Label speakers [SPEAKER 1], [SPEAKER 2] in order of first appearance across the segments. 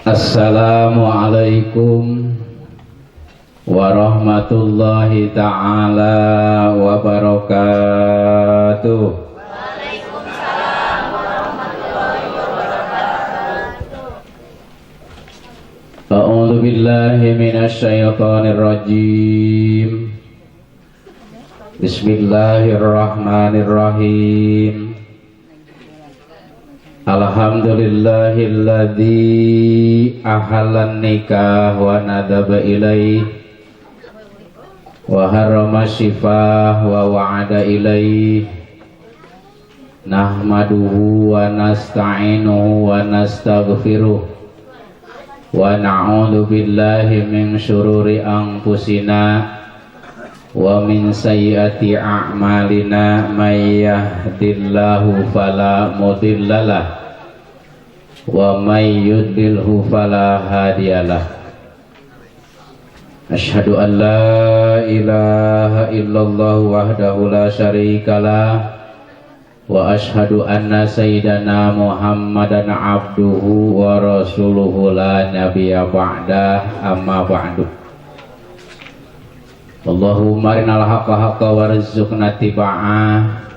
[SPEAKER 1] Assalamualaikum warahmatullahi ta'ala wabarakatuh.
[SPEAKER 2] Waalaikumsalam warahmatullahi wabarakatuh.
[SPEAKER 1] A'udzu billahi minasyaitonir rajim. Bismillahirrahmanirrahim. Alhamdulillahilladzi ahallan nikah wa nadaba ilaih wa harrama syifah wa wa'ada ilaih. Nahmaduhu wa nasta'inuhu wa nastaghfiruh wa na'udzu billahi min syururi anfusina wa min sayyiati a'malina may yahdihillahu fala mudhillalah wa may yudlilhu fala hadiyalah. Asyhadu an la ilaha illallah wahdahu la syarikalah wa asyhadu anna sayyidana Muhammadan abduhu wa rasuluhu la nabiyya ba'dah, amma ba'du. Allahumma arinal haqqa haqqa warzuqna tiba'ah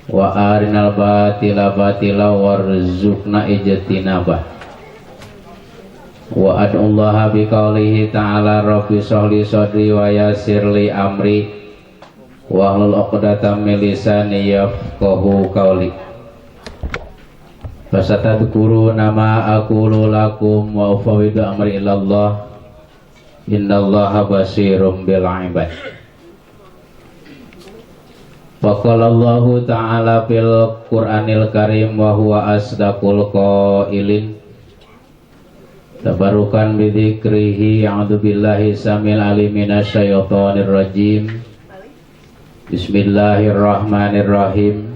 [SPEAKER 1] wa arinal batila batila warzuqna ijtinabah. Wa ad'ullaha biqaulihi ta'ala rabbi shrah li sadri wa yassir li amri wahlul 'uqdatam min lisani yafqahu qawli. Fasatadhkuruna ma aqulu lakum wa ufawwidu amri ila Allah. Innallaha basirum bil ibad. Wa qala Allahu ta'ala fil Qur'anil Karim wa huwa asdaqul qailin. Tabarukan bi dzikrihi, a'udzu billahi samil alim minasyaitonir rajim. Bismillahirrahmanirrahim.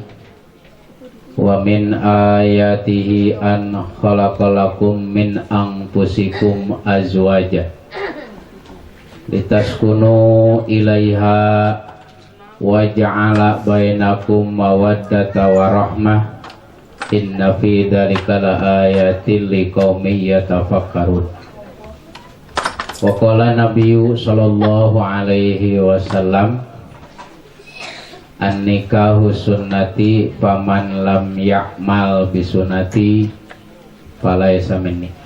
[SPEAKER 1] Wa min ayatihi an khalaqalakum min anfusikum azwaja litaskunu ilaiha wa ja'ala bainakum mawaddata wa rahmah, inna fi dzalika laayatin liqaumin yatafakkarun. Wa qala nabiyyu sallallahu alaihi wasallam, an-nikahu sunnati faman lam ya'mal bisunnati falaisa minni.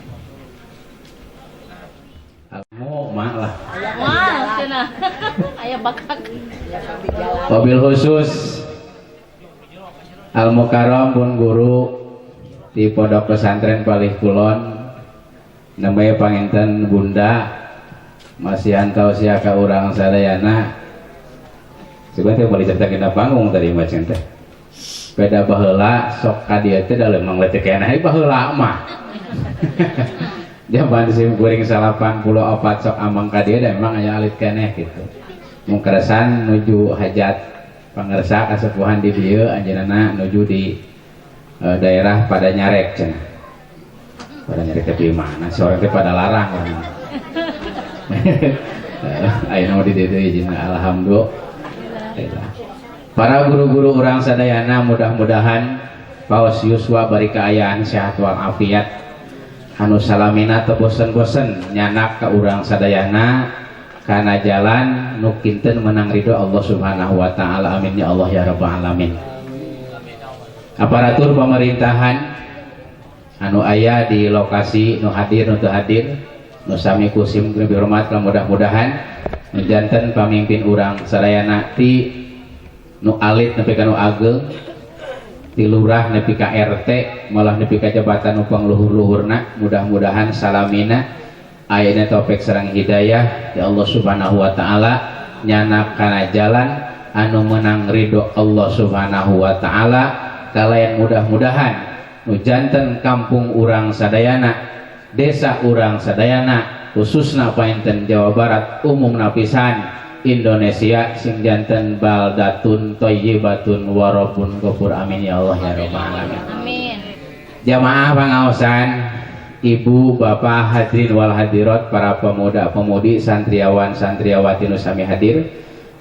[SPEAKER 1] Malah wabil khusus Al Mukarram pun guru di Pondok Pesantren Palih Kulon, namanya panginten Bunda masihan tausiah ka urang sadayana. Sebenarnya boleh cerita kita panggung tadi macam teh. Beda baheula sok ka dieu teh da leumang leutik keneh baheula mah. Zaman sim kuring 84 sok amang ka dieu da emang aya alit keneh gitu. Mung keresan nuju hajat pangersa kasepuhan di dieu anjeunna nuju di daerah pada nyarek cenah. Pada nyarek teh di mana? Sore teh pada larang. Ayeuna mah di dieu deui alhamdulillah. Para guru-guru urang sadayana mudah-mudahan paos yuswa bari kaayaan sehat wal afiat, anu salamina teu bosen-bosen nyanak ka urang sadayana kana jalan nu kinten menang ridho Allah Subhanahu wa taala. Amin ya Allah ya rabbal alamin. Aparatur pemerintahan anu aya di lokasi, nu hadir nu teu hadir, nu sami ku sim kuring hormat, mudah-mudahan nu janten pamimpin urang sadayana ti nu alit nepi ka nu ageng, ti lurah nepi ka RT, malah nepi ka jabatan nu pangluhur-luhurna, mudah-mudahan salamina ayana taufik sareng hidayah ya Allah Subhanahu wa taala, nyanak kana jalan anu menang ridho Allah Subhanahu wa taala. Kalayan mudah-mudahan nu janten kampung urang sadayana, desa urang sadayana, khususna painten Jawa Barat, umumna pisan Indonesia, sing janten baldatun thayyibatun wa rabbun ghafur. Amin ya Allah ya rabbal alamin.
[SPEAKER 2] Amin.
[SPEAKER 1] Jamaah pangaosan, ibu bapak hadirin wal hadirat, para pemuda pemudi, santriawan santriawati nu sami hadir,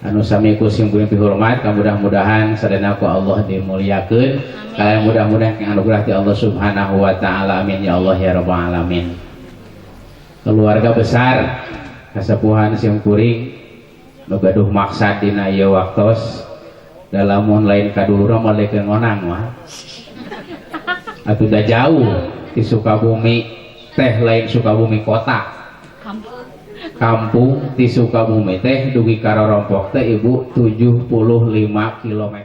[SPEAKER 1] anu sami ku sim kuring pihormat, mudah-mudahan sadayana ku Allah dimuliakeun, kalian mudah-mudahan anugerah ti Allah Subhanahu wa taala. Amin ya Allah ya rabbal alamin. Keluarga besar kasepuhan simkuring nu gaduh maksad dina ieu waktos dalamun lain kadulur mah leukeun ngonang mah. Atuh da jauh di Sukabumi teh lain Sukabumi kota. Kampung di Sukabumi teh dugi ka Rorompok teh ibu 75 km.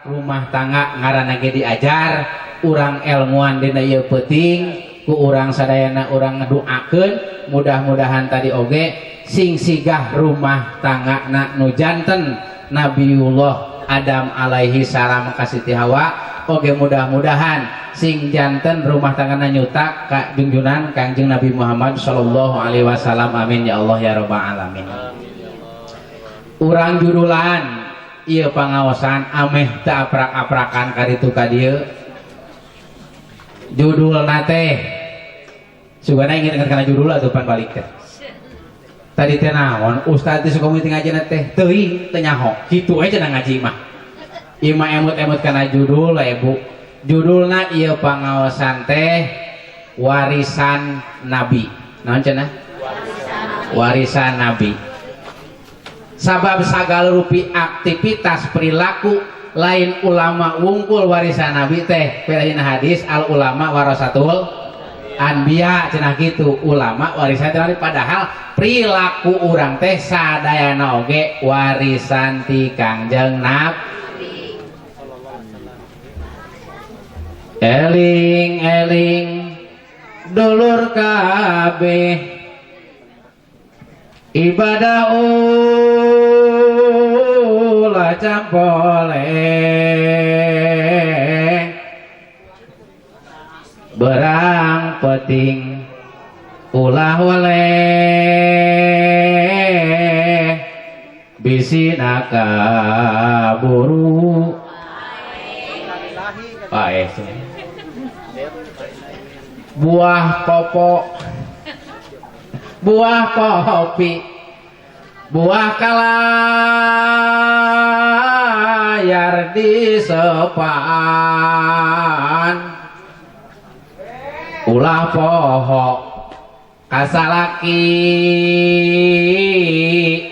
[SPEAKER 1] Rumah tangga ngaranna ge diajar urang ilmuan dina ieu peuting ku urang sadayana urang ngadoakeun mudah-mudahan tadi oge sing sigah rumah tangga na nu janten Nabiullah Adam alaihi salam ka Siti Hawa oge mudah-mudahan sing janten rumah tangga nyutak ka junjunan Kangjeng Nabi Muhammad sallallahu alaihi wasallam. Amin ya Allah ya rabbal alamin. Urang judulan ieu pangaosan ameh teu aprak-aprakan kaditu ka dieu. Judulna teh sugana inget kana judul atuh pan balik teh. Tadi teh naon ustaz teh Sukabumi teh ngajina teh teuing teu nyaho kitu we cenah ngaji mah. Ieu mah emut-emut kana judul we Bu. Judulna ieu pangaosan teh warisan Nabi. Naon cenah? Warisan Nabi. Sabab sagala rupi aktivitas perilaku lain ulama wungkul warisan Nabi teh pilihna hadis al ulama warasatul anbiya cenah kitu ulama warisan Nabi padahal perilaku urang teh sadayana oge warisan ti Kangjeng Nabi. Eling-eling dulur kabeh ibadah ulah campoleh berang peting ulah weleh bisi nakaburu paeh buah popo buah kopi buah kalayar di sepan ulah poho kasalaki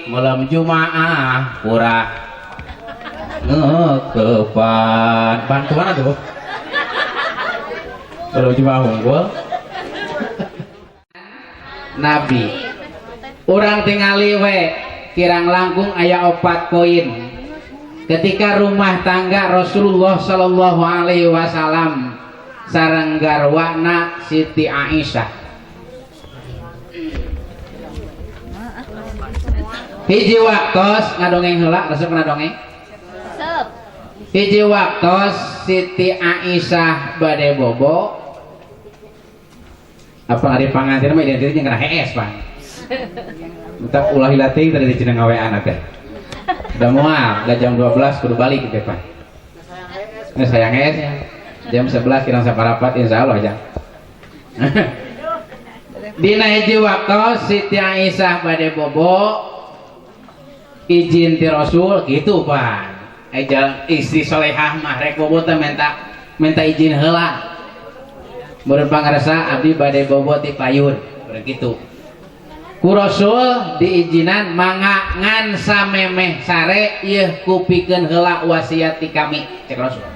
[SPEAKER 1] malam Jumaah kurang ngekepan bantuan atuh malam Jumaah unggul Nabi urang tingali we kirang langkung aya 4 poin ketika rumah tangga Rasulullah sallallahu alaihi wasallam sareng garwana Siti Aisyah. Hiji waktos ngadongeng heula resep ngadongeng. Hiji waktos Siti Aisyah bade bobo apa ari panganten mah identitas jeung kana hees pan. Entak ulah hilating tadi di cenah ngawean teh. Udah moal, udah jam 12 kudu balik teh pan. Ini sayang hees ya. Jam 11 kirang saparapat insyaallah jam. Dina hiji waktos Siti Aisyah bade bobo izin ti Rasul gitu pan. Ejal istri solehah mah rek bobo teh minta izin heula. Meureun pangarsa abdi bade bobo ti payun begitu. Ku Rasul diizinan mangga ngan samemeh sare ieu kupikeun heula wasiat ti kami cek Rasul.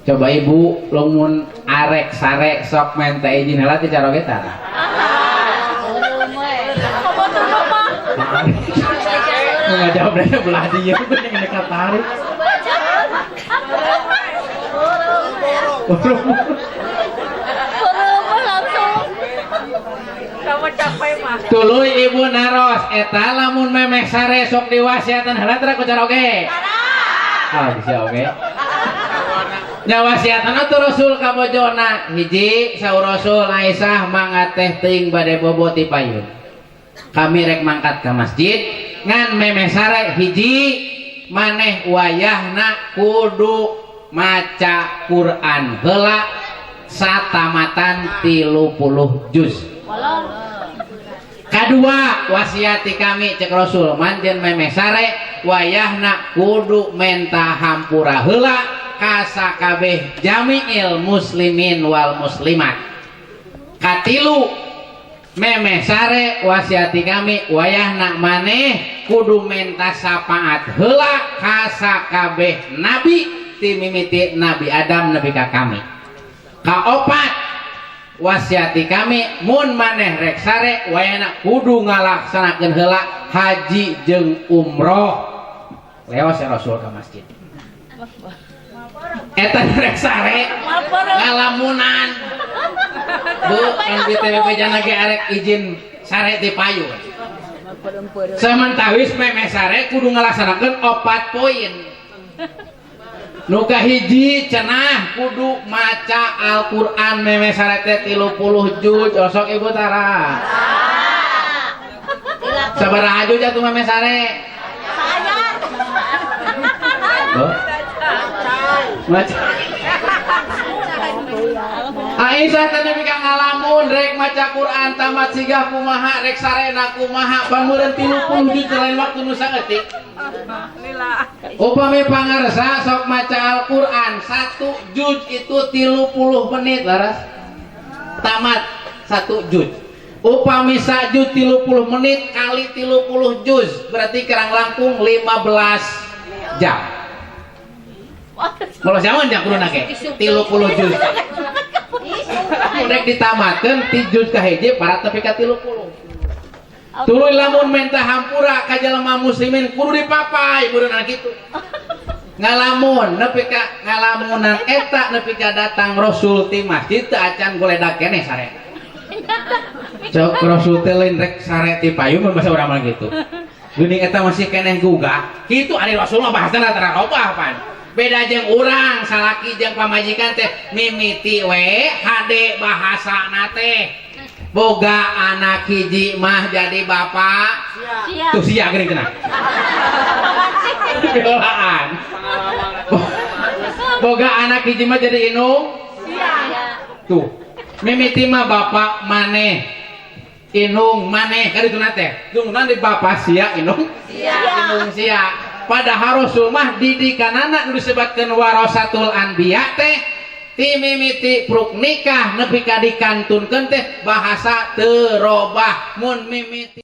[SPEAKER 1] Coba ibu lamun arek sare sok minta izin heula ti caroge tah. Nggak jawab dari belah dia bener dekat tarik. Tuluy ibu naros eta lamun memeh sare sok diwasiatan heula teh ku caroge. Ah bisa oge. Nya wasiatan atuh Rasul ka bojona hiji saur Rasul Aisyah mangga teh teuing bade bobo ti payun. Kami rek mangkat ka masjid ngan memeh sare hiji maneh wayahna kudu maca Quran heula satamatan 30 juz. Kadua wasiati kami cek Rasul manjen memeh sare wayahna kudu menta hampura heula ka sakabeh jami'il muslimin wal muslimat. Katilu Memeh sare wasiat ti kami, wayahna maneh kudu menta syafaat heula ka sakabeh nabi ti mimiti Nabi Adam nepi ka kami. Kaopat wasiat ti kami, mun maneh rek sare wayahna kudu ngalaksanakeun heula haji jeung umroh. Leos ya Rasul ka masjid. Eta rek sare ngalamunan. Bu, kan BTW jana ge arek izin sare ti payu. Samentawis memeh sare kudu ngalaksanakeun 4 poin. Nu kahiji cenah kudu maca Al-Qur'an memeh sare teh 30 juz. Osok ibu tara. Sabaraha juz atuh memeh sare? Maca. Aisyah teh nepi ka ngalamun rek maca Quran tamat sigah kumaha rek sarena kumaha pameureun 30 juz lain waktu nu saeutik. Upami pangarsa sok maca Al-Quran 1 juz itu 30 menit laras tamat 1 juz. Upami sajuz 30 menit kali 30 juz berarti kurang langkung 15 jam. Kalau zaman jam kudu nake 30 juz. Rek ditamatkeun ti juz ka hiji parat nepi ka 30. Tuluy lamun menta hampura ka jelema muslimin kudu dipapai beureunana kitu. Ngalamun nepi ka ngalamunan eta nepi ka datang Rasul ti masjid teu acan goledak keneh sare. Cok Rasul teh lain rek sare ti payung mun bahasa urang mah kitu. Geuning eta masih keneh gugah. Kitu ari Rasul mah bahasana tara robah pan. Beda jeung urang salaki jeung pamajikan teh mimiti we hade bahasana teh. Boga anak hiji mah jadi bapak.
[SPEAKER 2] Sia.
[SPEAKER 1] Tuh sia geuning cenah. Belaan. Boga anak hiji mah jadi indung.
[SPEAKER 2] Sia.
[SPEAKER 1] Tuh. Mimiti mah bapak maneh. Indung maneh ka dituna teh. Tunggunan di bapak sia indung.
[SPEAKER 2] Sia.
[SPEAKER 1] Indung sia. Padahal Rasul mah didikanana nu disebutkeun warasatul anbiya teh ti mimiti pruk nikah nepi ka dikantunkeun teh bahasa teu robah mun mimiti